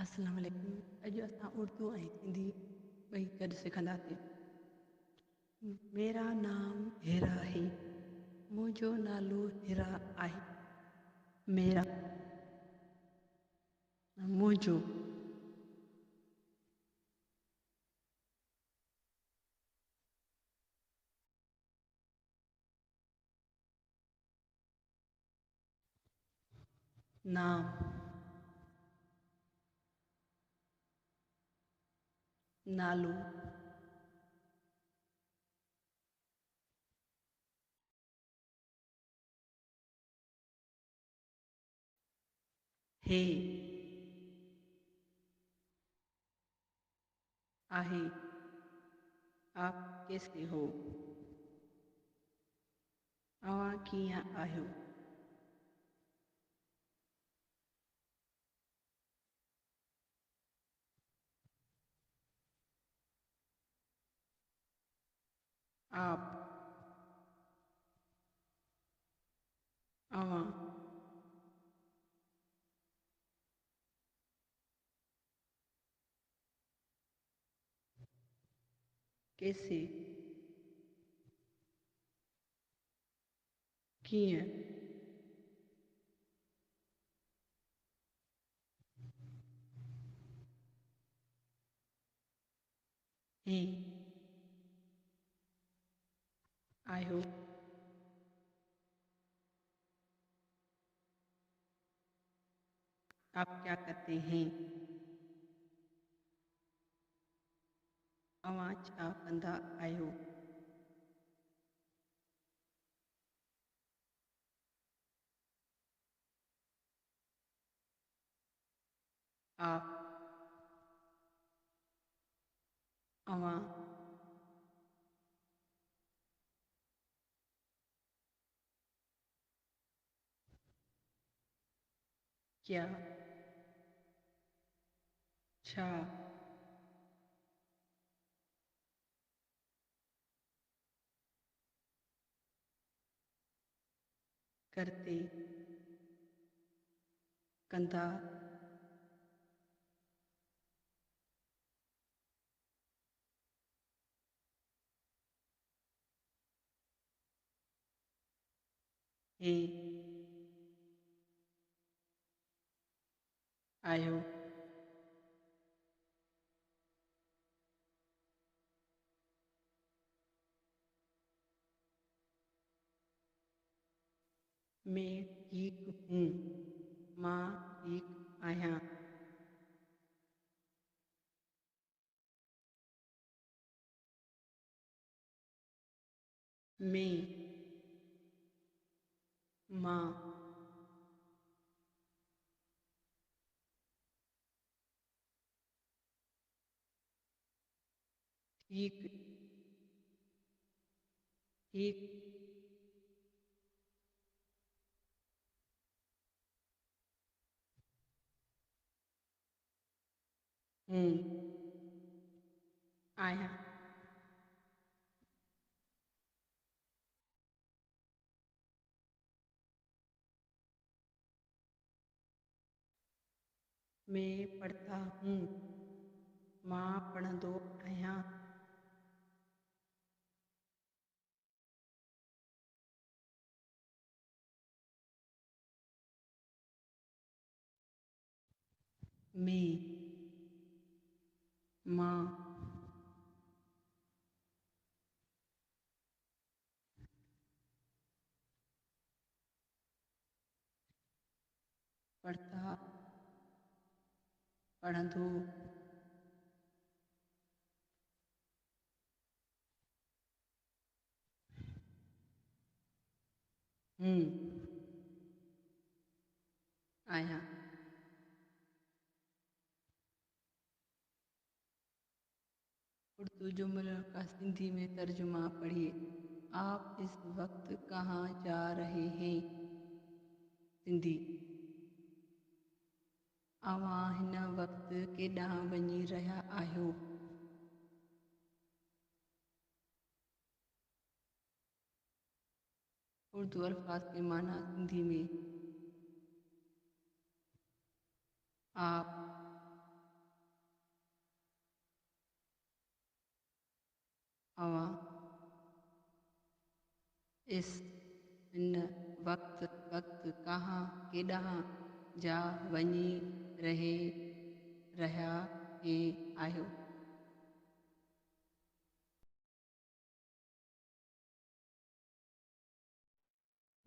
السلام عليڪم اڄ اسان اردو ۽ سنڌي ٻئي گڏ سکنداسين. ميرا نام هيرا هي منهنجو نالو هيرا آهي. ميرا منهنجو. نام نالو. هي آهي آپ ڪيسي هو اوهان ڪيئن آهيو؟ آپ اوهان. ڪيسي ڪيئن؟ هي آهيو. آپ ڪيا ڪرتي هين؟ اوهان ڇا ڪندا آهيو؟ آپ اوهان. ڪيا ڇا؟ ڪرتي ڪندا. هي آهيو. مين ٺيڪ هون مان ٺيڪ آهيان. مين مان. ٺيڪ ٺيڪ. هون آهيان. مين پڙهتا هون مان پڙهندو آهيان. مين مان. پڙهتا پڙهندو. هون آهيان. उर्दू जुमलों का सिंधी में तर्जुमा पढ़िए। आप इस वक्त कहाँ जा रहे हैं? सिंधी। अवां हिन वक़्त केॾांहुं वञी रहिया आहियो? उर्दू अल्फाज के माना सिंधी में। आप। اوهان اس هن وقت وقت ڪهان ڪيڏانهن جا وڃي رهي رهيا هين آهيو؟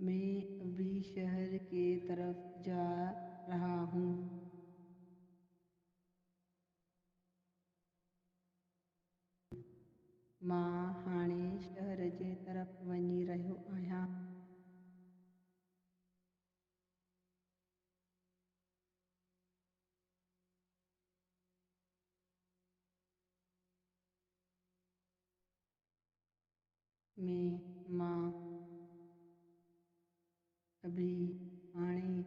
मैं अभी शहर के तरफ जा रहा हूँ। مان هاڻي شهر جي طرف وڃي رهيو آهيان. ۾ مان اڀي هاڻي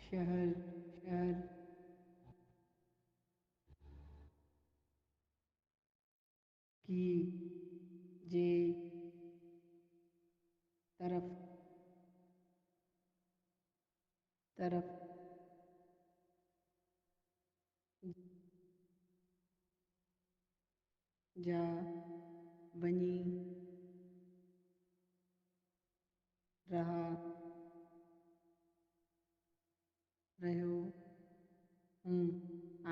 شهر شهر ڪي جي طرف طرف جا وڃي رها رهيو هون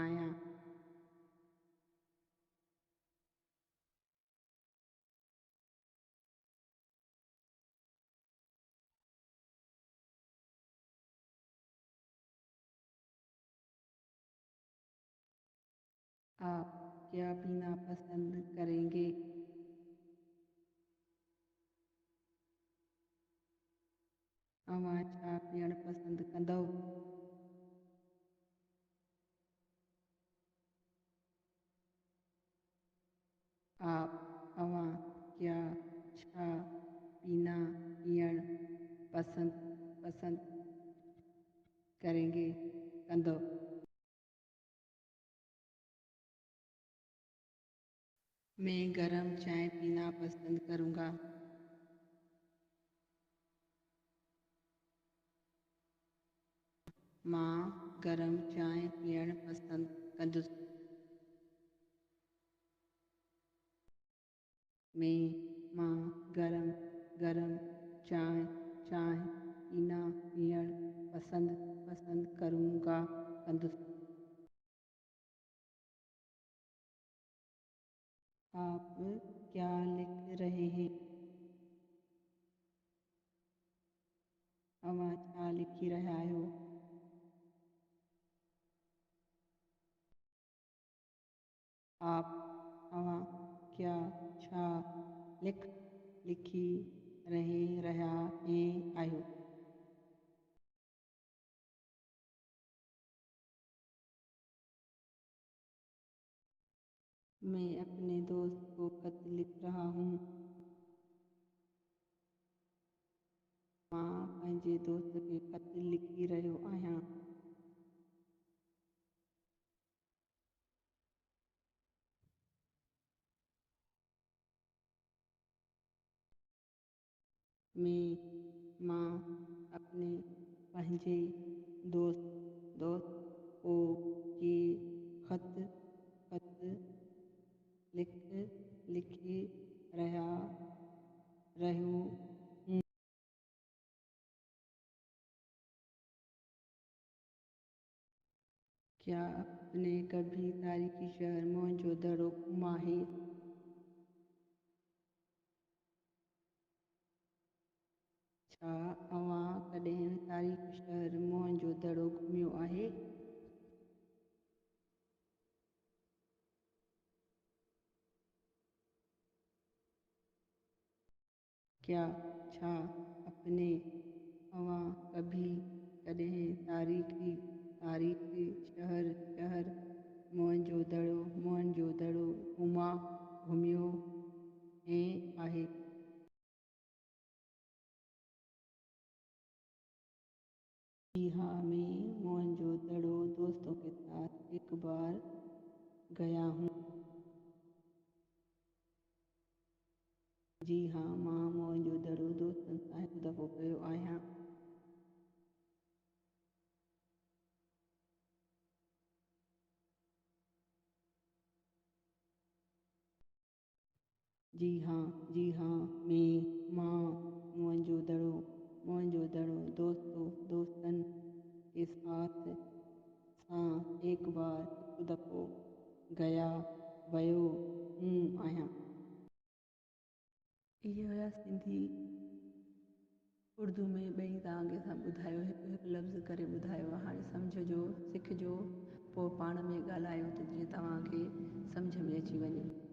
آهيان. आप क्या पीना पसंद करेंगे? اوهان ڇا پيئڻ پسند ڪندؤ؟ آپ اوهان ڪيا ڇا پينا پيئڻ پسند پسند ڪرينگي ڪندؤ؟ मैं गरम चाय पीना पसंद करूँगा। مان گرم چانهه پيئڻ پسند ڪندس. ۾ مان گرم گرم چانهه چانهه پينا پيئڻ پسند پسند ڪرونگا ڪندس. आप क्या लिख रहे हैं؟ اوهان ڇا لکي رهيا آهيو؟ آپ اوهان ڪيا ڇا لک لکي رهي رهيا هين آهيو؟ मैं अपने दोस्त को ख़त लिख रहा हूँ। مان پنهنجي دوست کي خط لکي رهيو آهيان. ۾ مان اپني پنهنجي دوست دوست ڪو ڪي خط خط لک لکي رهيا رهيو هون. क्या आपने कभी तारीख़ी शहर मोहनजोदड़ो घुमा है؟ ڇا اوهان ڪڏهن تاريخي شهر موهن جو دڙو گهميو آهي؟ ڪيا ڇا اپني اوهان ڪڀي ڪڏهن تاريخي تاريخي شهر شهر موهن جو دڙو موهن جو دڙو گهما گهميو هين آهي؟ जी हाँ, मैं मोहनजोदड़ो दोस्तों के साथ एक बार गया हूँ। जी ها, مان موهن جو دڙو دوستن سان هڪ دفعو ويو آهيان. جي ها، جي ها ۾، مان، موئن جو دڙو، موئن جو دڙو، دوستو، دوستن ڪي ساٿ، سان، ايڪ بار، هڪ دفعو، گيا، ويو، هون، آهيان. اهي هيا سنڌي اردو ۾ ٻئي توهان کي اسان ٻڌايو هڪ هڪ لفظ ڪري ٻڌايو آهي هاڻي سمجهجو سکجو پوءِ پاڻ ۾ ڳالهايو ته جيئن توهان کي سمجهه ۾ اچي وڃي.